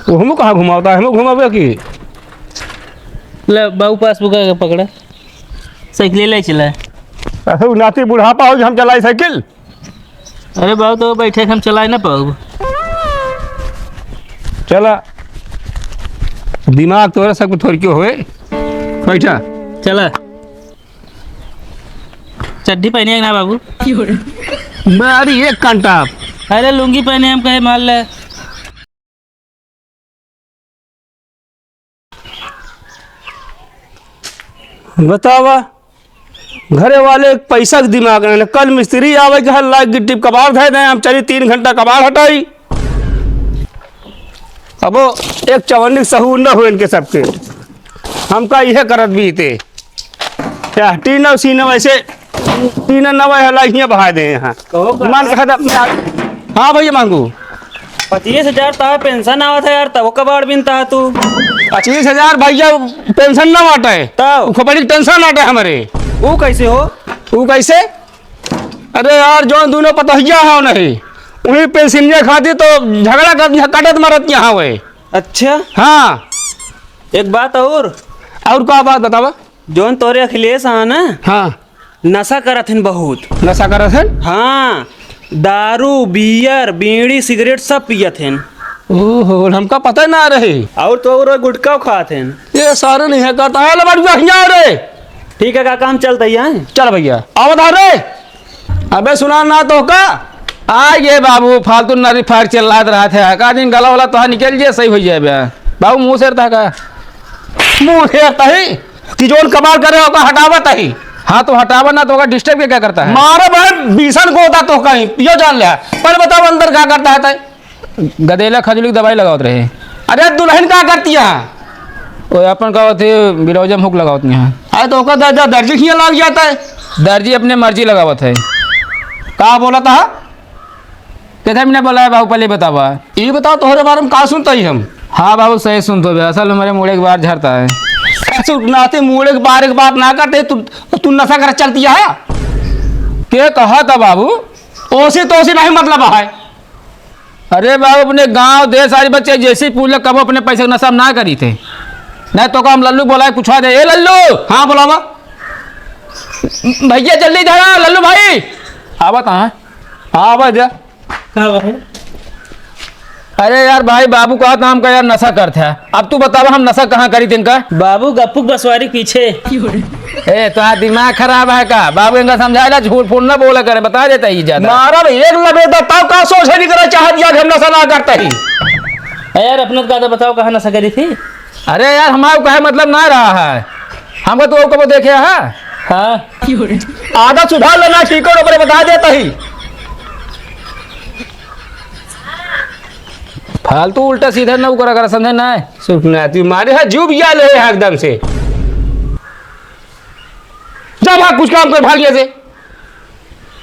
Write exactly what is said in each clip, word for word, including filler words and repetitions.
तो हमू कहाँ घुमावता है, हमू घुमावे की? ले, बाबू पासबुक का पकड़ा, साइकिल ले चला। अरे, उ नाती बुढ़ापा हो, हम चलाई साइकिल? अरे बाबू, तो बैठे हम चलाए ना पाऊब। चला, दिमाग तोरा सब थोड़ी क्यों होए, बैठा। चला। चड्ढी पहने ना बाबू? बारी एक कंटा। अरे लुंगी पहने हम कहे मार ले। बतावा, घरे वाले एक पैसा के दिमाग नहीं, कल मिस्त्री आवे के हल लाग गिट्टी कबाड़ धै दे, हम चली तीन घंटा कबाड़ हटाई। अबो एक चवन्नी सहूर न हो इनके सबके, हमका इहे करत बीते। क्या टीना सीना वैसे, टीना नवा है, लाइए बहा दे यहाँ। कहो का? मन कहता, हाँ भैया मांगू। पच्चीस हजार तहा पेंशन आवत है यार, तब कबाड़ बिनता है तू। पच्चीस हजार भैया पेंशन ना बाटे। तब? उ खोपड़ी के टेंशन बाटे हमरे। ऊ कैसे हो? ऊ कैसे? अरे यार, जौन दोनों पतोहिया हो नहीं, उही पेंशनिया खातिर तो झगड़ा कर, कटत मरत यहाँ हुए। अच्छा। हाँ। एक बात और। और का बात बतावा? जौन तोरे अखिलेश हा ना, हाँ। नशा करत हन बहुत। नशा करत हन? हाँ, दारू, बियर, बीड़ी, सिगरेट सब पियत हन। ओहो, हमका पता ना रहे। और तो और गुटखा खात हन। ये सारे नहीं है, कहता है, "ले बड़ुआ, हियाँ रे।" ठीक है काका, हम चलते ही हैं। चल भैया, आवत आ रे। अबे सुना ना तो का? आ ये बाबू, फालतू नरी फार चिल्लात रहत है। का दिन गला वाला तोहार निकल जे, सही हो जाए बे। बाबू मुँह से रहता का? मुँह से रहता ही कि जौन कबाड़ करे ओका हटावत ही। हाँ तो हटावा ना तो ओका disturb के क्या करता है? मारे भाई भीषण को होता तो कहीं, यो जान ले। पर बताओ अंदर का करता है तै? गदेला खजुली की दवाई लगावत रहे। अरे दुल्हन का करती है? ओ अपन का होती बिरौजा में हुक लगावत नहीं है। अरे तो ओका द-, द-, दर्जी खिया लाग जाता है। दर्जी अपने मर्जी लगावत है। का बोला था? कहते हमने बोला है बाबू पहले बतावा। ये बताओ तोहरे बारे में का सुनता ही हम? हाँ बाबू सही सुनतो बे, असल में मेरे मुड़े के बार झरता है। ऐसे नाते मुड़े के बार एक बात ना करते, तू, तू नशा कर चलती है? के कहा था बाबू? ओसी तो ओसी नहीं मतलब है। अरे बाबू, अपने गांव देश सारे बच्चे जैसे पूछ ले, कबो अपने पैसे का नशा ना करी थे। नहीं तो का हम लल्लू बोला है, पूछवा दे। ए लल्लू! हाँ, बोलावा। भैया जल्दी धरा, लल्लू भाई। आवत हाँ। हाँ, आवा जा। का बाबू? अरे यार भाई, बाबू कहा था हमका यार नशा करत है। अब तू बतावा हम नशा कहाँ करी थे इनका? बाबू गप्पू बसवारी पीछे। ए, तो दिमाग खराब है का? बाबू इनका समझाएला, झूठ फूट ना बोला करे, बता देता ही ज्यादा। मारा भाई, एक लबेदा तब का सोच है नहीं करा चाहत या कि हम नशा ना करता ही। ए यार, अपने तो का तो बताओ कहाँ नशा करी थी? अरे यार, हमारे कहे मतलब ना रहा है। हमको तो कबो देखे है? हाँ। आदत सुधार लेना ठीक है, ओकरे बता देता ही। फालतू उल्टा सीधा ना करा कर, समझे ना? सुख ना, तू मारे है, जीव बिया ले है एकदम से। जा भाग, कुछ काम कर, भाग यहाँ से।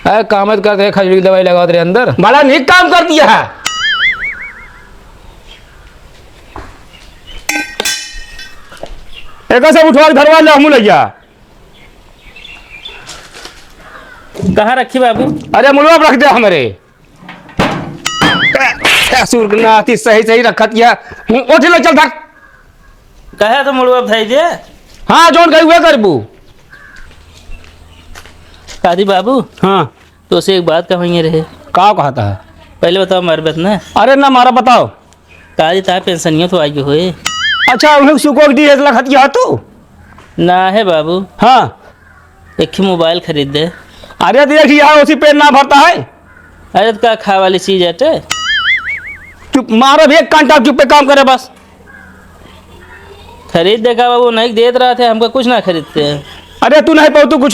अरे काम मत करते, खजूरी की दवाई लगावत रहे अंदर। बड़ा नीक काम कर दिया है। एक से उठवा के धरवा ले, हमू ले जा। कहाँ रखी बाबू? अरे मुड़वा पे रख दे हमरे। ससुर के नाती सही सही रखत या। उठ ले, चल धर। कहे तो मुड़वा पे धई दे। हाँ, जौन कही हुए करबू। काजी बाबू। हाँ। तो से एक बात कहेंगे रहे। का कहता है? पहले बताओ, मार बात ना। अरे ना, मारा बताओ। काजी ता पेंशनियों तो आई हुए। अच्छा, उन्हें सुको डी एस लखत किया तू? ना है बाबू। हाँ। एक ही मोबाइल खरीद दे। अरे देख यार, उसी पेट ना भरता है। अरे तो का खाए वाली चीज है टे? चुप, मारो भी एक कांटा, चुप्पे काम करे बस। खरीद दे का बाबू, नहीं देत रहा थे, हमको कुछ ना खरीदते हैं। अरे तू नहीं पाऊ तू कुछ?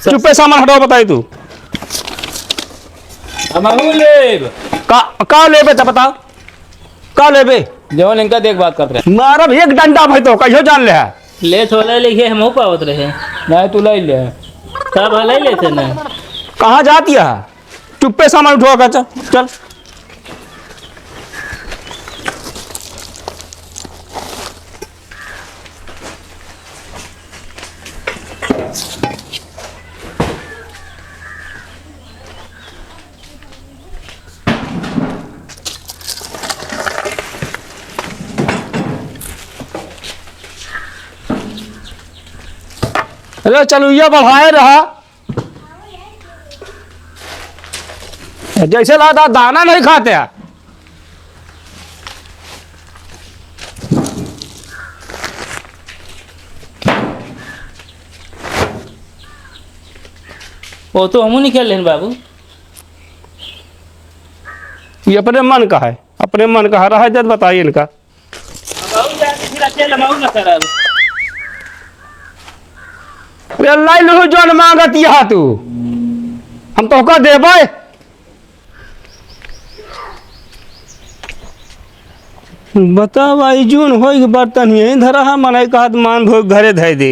चुप्पे सामान हटाओ, बताई तू। हमहू लेब। का, का लेबे त बताओ, का लेबे? जवन इनका देख बात करत रहे। मारब एक डंडा भाई तो, कहियो जान ले है। ले छोले लिखे हमहू पावत रहे। नहीं, तू ले ले। तब ले लेते ना। कहाँ जाती है? चुप्पे सामान उठवा का, चल, चल। अरे चलुइया बढ़ाए रहा, जैसे लगता दाना नहीं खाते हैं। वो तो हमू नहीं खेल लेन बाबू। ये अपने मन का है, अपने मन का है, रहा जद बताइए इनका। अब आऊ जाके फिर अकेले माऊ ना सर अब। अरे लाई लहू जौन मांगत यहाँ तू, हम तोहका देबै। बतावा, ई जून होई के बर्तन ही यहीं धरा है, मनई कहत मान धोई घरे धै दे।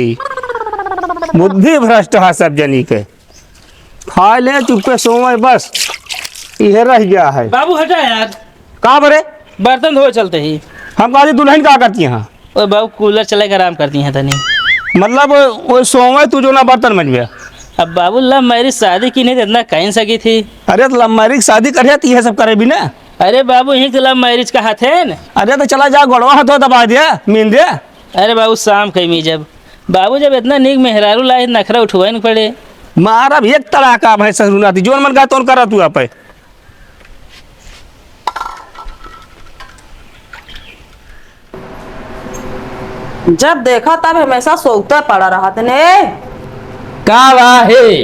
बुद्धि भ्रष्ट है सब जनी के। खाए ले चुप्पे सोवे बस, इहे रह गया है। बाबू हटा यार। का बरे? बर्तन धोए चलते ही। हम कहते दुल्हन का करती हैं? ओ बाबू कूलर चला के आराम करती हैं तनी। मतलब वो सोवे तू जो ना बर्तन मंजबे। अब बाबू लव मैरिज शादी की नहीं तो इतना कहीं सकी थी। अरे तो लव मैरिज शादी कर जाती है सब करे भी ना। अरे बाबू यहीं तो लव मैरिज का हाथ है न। अरे तो चला जा गोड़वा हाथो दबा दे, मीन दे। अरे बाबू शाम कहीं मी जब बाबू जब इतना नीक मेहरारू लाए नखरा उठवाए न पड़े। मारब एक तड़ाका भाई ससुर नाती, जोन मन का तोन करा तू आपे। जब देखा तब हमेशा सोते पड़ा रहत ने। का बा हे?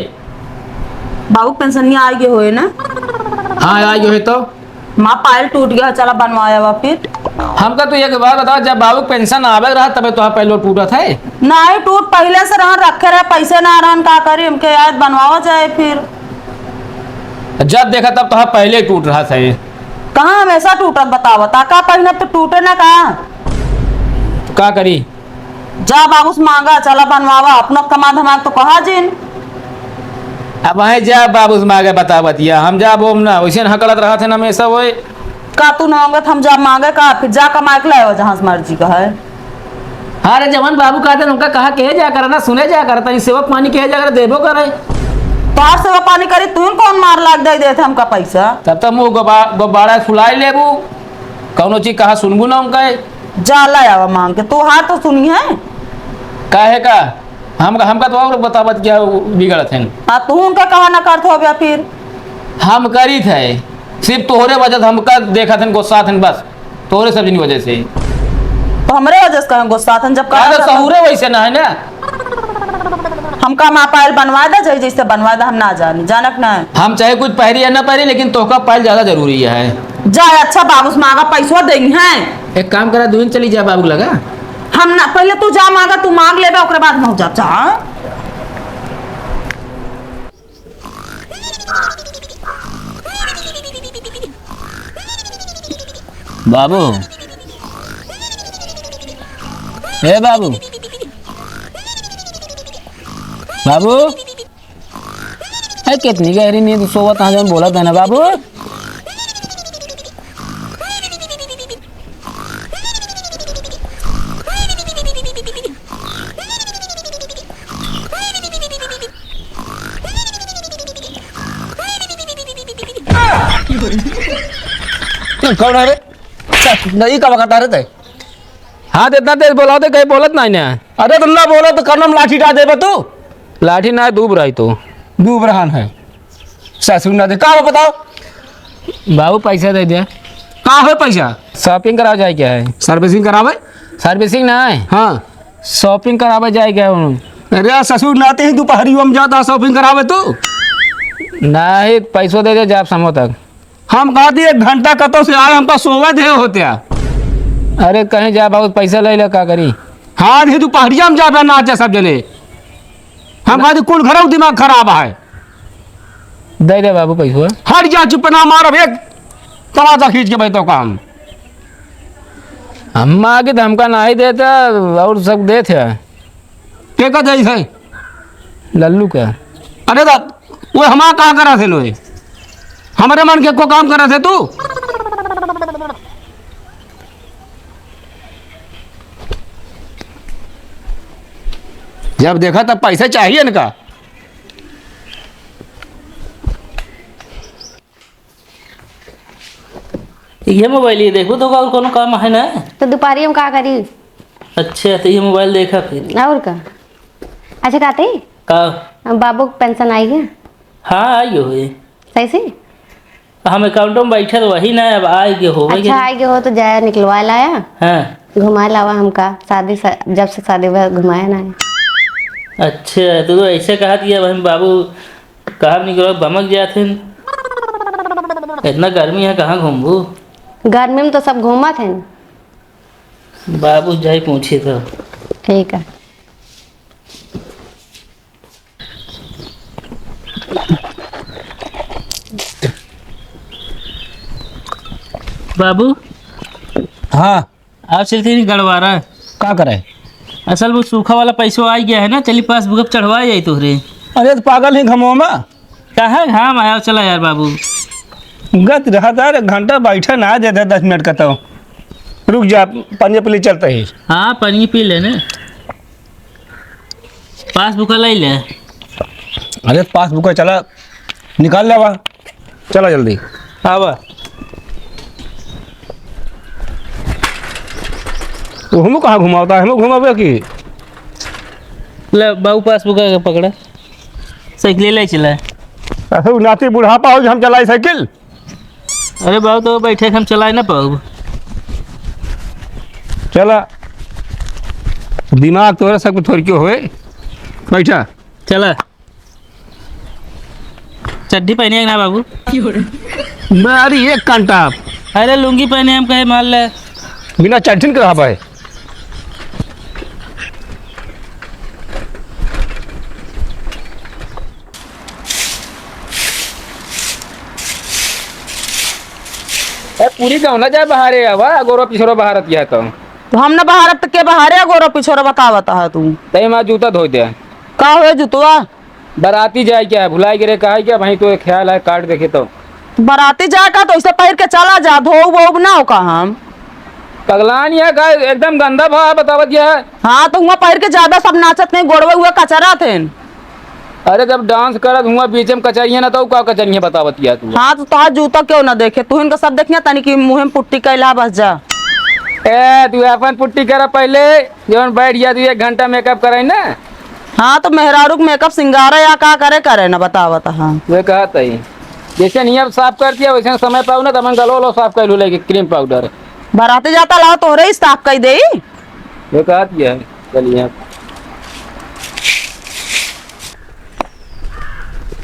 बाबू पेंशनिया आ गए होए ना? हाँ, आ गए होए तो। माँ पायल टूट गया, चला बनवाया हुआ फिर। हमका तो एक बात बताओ, जब बाबू पेंशन आवे रहा तबे तो पहले टूटत है। नहीं टूट पहले से रहन रखे रहे, पैसे ना रहन का करी, हमके याद बनवावा जाए फिर। जब देखा तब तो पहले टूट रहा है। कहाँ हमेशा टूटत बतावा, ताका पहिनब तो टूटे ना का? का करी? जा बाबू से मांगा, चला बनवावा, अपना कमा धमा तो कहा जिन। अब वहीं जा बाबू से मांगे बतावत या, हम जा बोम ना, वैसे न हकलत रहत है ना हमेशा वही। का तू ना मांगत, हम जा मांगे का, फिर जा कमा के लाए जहाँ से मर्जी का है। हाँ रे जवान बाबू कहते हैं, उनका कहा कहे जा कर ना, सुने जा कर, तनी सेवा पानी कहे जा कर, देबो करे। तोहार सेवा पानी करी, तू कौन मार लाग दे देते हमका पैसा? तब तो मुँह गोबा-, गोबारा फुलाई लेबू। कौनो चीज कहा सुनबू ना उनका। जा ला आवा मांग के, तोहार तो सुनी है। काहे का? हम, हमका तो और बतावत क्या बिगड़त हैं? हाँ, तू उनका कहा ना करत हो गया फिर? हम करीत है, सिर्फ तोहरे वजह से हमका देखत हैं, गुस्सात हैं बस, तोहरे सब जनी वजह से। तो हमरे वजह से कहें गुस्सात हैं जब अरे कहा सहुरे वैसे ना है ना। हमका माँ पायल बनवा दे, जै-, जैसे बनवा दे, हम ना जानी, जानक ना है। हम चाहे कुछ पहरी या ना पहरी, लेकिन तोहका पायल ज्यादा जरूरी है। जा, अच्छा बाबू से मांगा, पैसवा देंगे हैं। एक काम करा, दुइन चली जा बाबू लगा। हम ना, पहले तू जा मांगा, तू मांग लेबे, ओकरे बाद हम जा, जा। बाबू, ए बाबू, बाबू, ए कितनी गहरी नींद सोवत है, जौन बोलत है ना बाबू। कौन है रे? नहीं, का बकता रे तै? हाँ, तो इतना तेज बोला तो कहीं बोलत नहीं ना। अरे, तुम ना बोलो तो कर्नम लाठी डाल देबे तू। लाठी ना, दूब रही तो। दूब रहन है। ससुर ना दे, का हो बताओ? बाबू, पैसा दे दे। का हो पैसा? Shopping करावे जाए क्या है? Servicing करावे? Servicing ना है। हाँ। Shopping करावे जाए क्या है? अरे ससुर, नाते ही दोपहरी हम जाता shopping करावे तू? नहीं, पैसो दे दे, जाब समो तक। हम कहती एक घंटा कतो से आए, हमका सोवे दे होते। अरे कहीं जा बाबू, पैसा ले ले, का करी? हाँ, नहीं दोपहरिया में जाबे नाचे सब जने। हम कहती कुल घरौ दिमाग खराब है। दे दे बाबू पैसवा। हट जा, चुप ना मारब, एक तमाचा खींच के बैठो काम। हम आगे तो हमका नहीं देता और सब देते हैं। के का जाई है? लल्लू का। अरे दा, वो हमारा कहाँ करा थे लोए? हमारे मन के को काम करा थे तू? जब देखा तब पैसा चाहिए इनका। ये मोबाइल ये देखो तो और कोनो काम है ना? तो दोपहरी हम का करी? अच्छा, तो ये मोबाइल देखा फिर। और का? अच्छा, काती? का? बाबू के पेंशन आई है? हाँ, आई हो है। सही से? हम अकाउंट में बैठे तो वही ना, अब आए के हो, अच्छा, आए के हो तो जाया निकलवा लाया। हाँ। घुमा लावा हमका, शादी सा-, जब से शादी हुआ, घुमाया ना है। अच्छा, तू तो ऐसे कहा दिया, हम बाबू कहाँ निकलो, बमक जात हैं। इतना गर्मी है, कहाँ घूमबू? गर्मी में तो सब घूमत हैं। बाबू जाई पूछी तो। ठीक है। बाबू। हाँ। आओ चलते हैं गड़वारा। का करे? असल वो सूखा वाला पैसो आ गया है ना, चली पासबुक अब चढ़वा जाई तोहरे। अरे तो पागल ही घमो में। कहाँ घाम आया, चला यार बाबू। गत रहा था, एक घंटा बैठा ना देता दस मिनट का तो। रुक जा, पानी पी ले चलता ही। हाँ, पानी पी लेने। पासबुक लाई ले। अरे पासबुक चला, निकाल ले बा। चला जल्दी। आवा। वो हमको कहाँ घुमावता है, हमको घुमावे की? ले बाबू पासबुक का पकड़ा, साइकिल ले चला। अरे उ नाती बुढ़ापा हो जो हम चलाई साइकिल? अरे बाबू तो बैठे हम चलाई ना पाऊ। चला, दिमाग तोरे सब थोड़ी क्यों होए, बैठा। चला। चड्ढी पहने ना बाबू? मारी एक कंटाप। अरे लुंगी पहने हम कहे मार ले। बिना चड्ढी के रहा भाई। ए, पूरी गाँव ना जाए बहारे आवा, गोरो पिछोरो बहारत यह तो। तो हम ना बहारत तो के बहारे गोरो पिछोरो बतावत है तू? तई माँ जूता धोई दे। का होए जुतवा? बराती जाए क्या है? भुलाए गिरे कहा क्या भाई? तो एक ख्याल है, काट देखे तो। बराती जाए का तो ऐसे पहिर के चला जा, धोब वोब ना हो का हम। पगलान यह का एकदम गंदा भाव बतावत यह है। हाँ, तो हुआ पहिर के ज्यादा सब नाचत नहीं, गोड़वे हुए कचरा थे। अरे, जब डांस करत हुआ बीच में कचरिया ना, तो का कचरिया बतावत यह तू? हाँ, तो तोहार जूता क्यों ना देखे? तू इनका सब देखिया तनी कि मुँह में पुट्टी कैला बस जा। ए, तू अपन पुट्टी करा पहले। जौन बैठ गया तू एक घंटा मेकअप करे ना। हाँ, तो मेहरारू के मेकअप सिंगारे या का करे, करे ना बतावत, हाँ। वे कहत है, जैसे नहीं अब साफ कर दिया, वैसे समय पाऊ ना, तमन गलो लो साफ कर लू लेके क्रीम पाउडर। बराती जाता लाओ तोहरे ही साफ कर देई। वे कहत है, चलिए।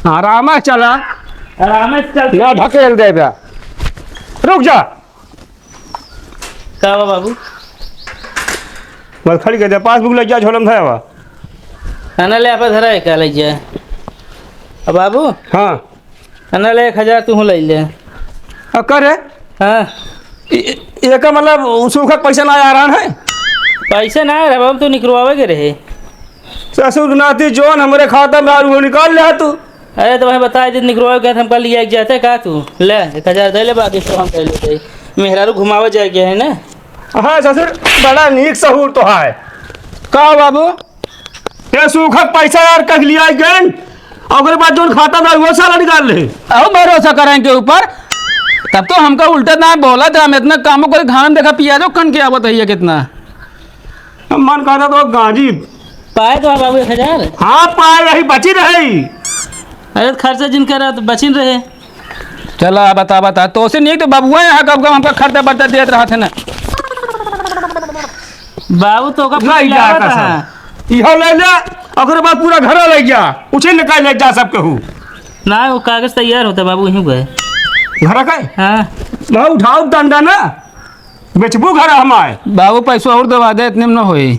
आराम से चला। आराम से चल। ना ढकेल देबे। रुक जा। का बा बाबू? बस खड़ी कर दे, पासबुक ले जा, झोलम धया बा। खाना ले आपा धरा है, का ले जा? अब बाबू? हाँ। खाना ले एक हजार तू ले ले। आ, का रे? हाँ। ए-, एका मतलब उ सूखा के पैसा ना आ रहा है? पैसा ना आ रहा, बाबू, तू निकलवावे के रहे। ससुर के नाती जौन हमरे खाता में आ रहा, वो निकाल ले तू। अरे, तो वह बताए दे, निकलवावे के हमका लिया एक जाते का तू? ले, एक हजार दे ले, बाकी सब हम कर लेते। मेहरारू घुमावे जाए के है ना? हाँ ससुर, बड़ा नीक सहूर तो है। का बाबू? ये सूखक पैसा यार कख लिया गन, ओकरे बाद जौन खाता में वो साला निकाल ले। अहो भरोसा करें के ऊपर, तब तो हमका उल्टा ना बोला था, हम इतना कामों करे घाम देखा पिया जो कन के आवत है ये कितना। मन कहता तो गांजी। पाए तो बाबू एक हजार? हाँ, पाए, यही बची रही। अरे, तो खर्चा जिन करा, तो बचिन रहे। चला, बता, बता। तो उसे नहीं तो बबुआ यहाँ कब कब हमका खर्चा बर्चा देत रहा थे ना। बाबू, तो का नहीं जाता है। इहो ले ले, ओकरे बाद पूरा घर ले जा, उसे निकाल ले जा सब कहू। ना, वो कागज तैयार होता बाबू, यहीं पे। घर का? हाँ। ना उठाओ डंडा ना। बेचबू घर हमार। बाबू, पैसो और दवा दे, इतने में न होई।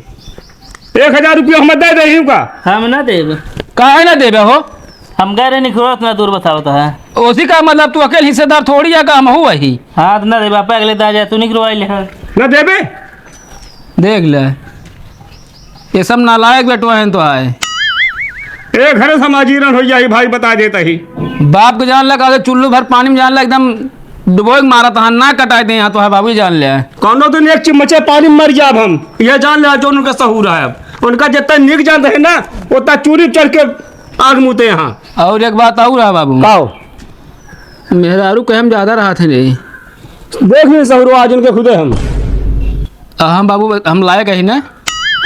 एक हजार रुपया हम दे दे का? हम ना देब। काहे ना देबे हो? हम गए रहे निकरो, इतना दूर बतावत है। ओसी का मतलब, तू अकेल हिस्सेदार थोड़ी है का, हम हूँ वही। हाँ, तो ना देबे, आपा अगले दाजा तू निकरवाई ले। ना देबे? देख ले। ये सब नालायक बेटवा हैं तो आए। ए घर समाजीरन हो जाई भाई, बता देता ही। बाप को जान लगा, चुल्लू भर पानी में जान लगा, एकदम डुबोए के मारत हा, ना कटाए दे यहाँ तो है बाबू, जान ले। कौनो दिन एक चिमचे पानी में मर जाब हम, ये जान ले, जो उनका सहूर है। अब उनका जितना निक जानते हैं ना, उतना चूरी चढ़ के आग मुते यहाँ। और एक बात और है बाबू। काओ? मेहरारू कहे हम ज्यादा रहा थे नहीं। देख नहीं सहूरो आज उनके खुदे हम। आ, हम बाबू, हम लायक है ना?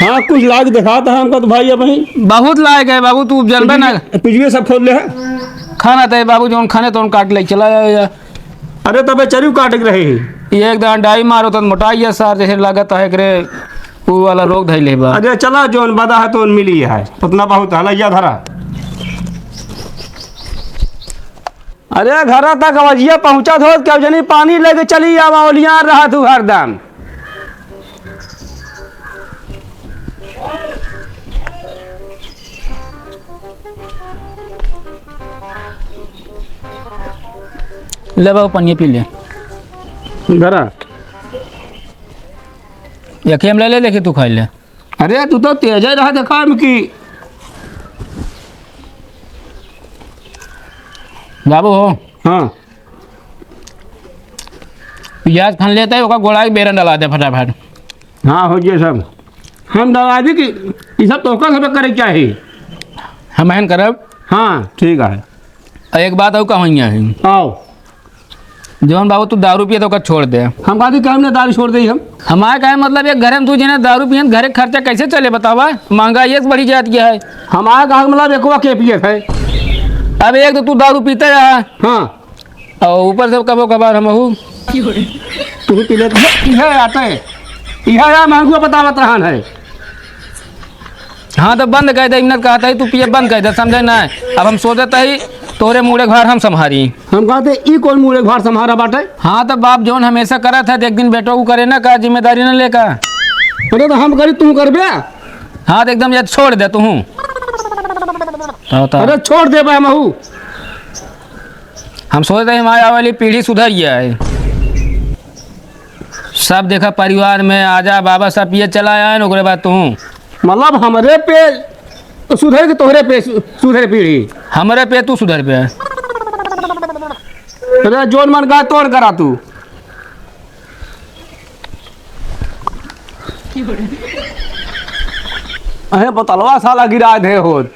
हाँ, कुछ लायक दिखाता है हमका तो भाई अबहीं। बहुत लायक है बाबू, तू जनबे ना। पिजुए, पिजुए सब खोद ले है। खाना तो है बाबू, जौन खाने तौन काट ले चला जाए। अरे तबे चरिउ काटे के रहे ही। ये एक दान डाई मारो तो मोटाई है सार, जैसे लागत है एकरे ऊ वाला रोग धइले बा। अरे चला, जौन बदा है तौन मिली है, उतना बहुत है, लइया धरा। अरे घरा तक अवजिया पहुँचत होत, केहू जनी पानी लेके चली आवा, ओलियान रहा तू हरदम। ले बाबू, पनिया पी ले। धरा। यखे हम ले ले, देखी तू खाई ले। अरे, तू तो तेज है रहा देखा हम की। बाबू हो। हाँ। पियाज खन लेते हैं, ओका गोड़ा के बेरन डाला दे फटाफट। हाँ, हो जे सब। हम डाला दी कि ई सब तोहका सब करे के चाही। हम एहन करब। हाँ, ठीक है। आ, एक बात और कहइया है। आओ। जौन बाबू तू दारू पिए तो ओका छोड़ दे। हम कहती कि हम ना दारू छोड़ दे हम। हमारे कहे मतलब एक घरे में तू जेने दारू पिए, घरे के खर्चा कैसे चले बतावा? महंगाई एक बढ़ी जात गया है। हमारे कहा मतलब एकवा के पिए है। अब एक तो तू दारू पीते रहा। हाँ। और ऊपर से कबो कबार हमहू। तू पी लेते। यह आते। यह यार महंगुआ बतावत रहन है। हाँ, तो बंद कर दे, इमनत कहत ही, तू पिए बंद कर दे, समझे ना? अब हम सोचत ही, तोरे मूड़े घर हम संभारी। हम कहते, ई कौन मूड़े घर संभारा बाटे? हाँ, तो बाप जौन हमेशा करत है, तो एक दिन बेटो को करे ना, का जिम्मेदारी ना लेका। अरे, तो हम करी, तू करबे? हाँ, तो एकदम ये छोड़ दे तू। बताओ, बताओ। अरे, छोड़ देबे हमहू। हम सोचत ही, हमारे आवे वाली पीढ़ी सुधर जाए। सब देखा परिवार में आजा बाबा सब पिए चला आए न, ओकरे बाद तू। मतलब हमरे पे सुधर के तोहरे पे सु-, सुधर पीढ़ी? हमरे पे तू सुधर पे। अरे जोन मन का तोड़ करा तू। अहे बोतलवा साला गिरा दे होत।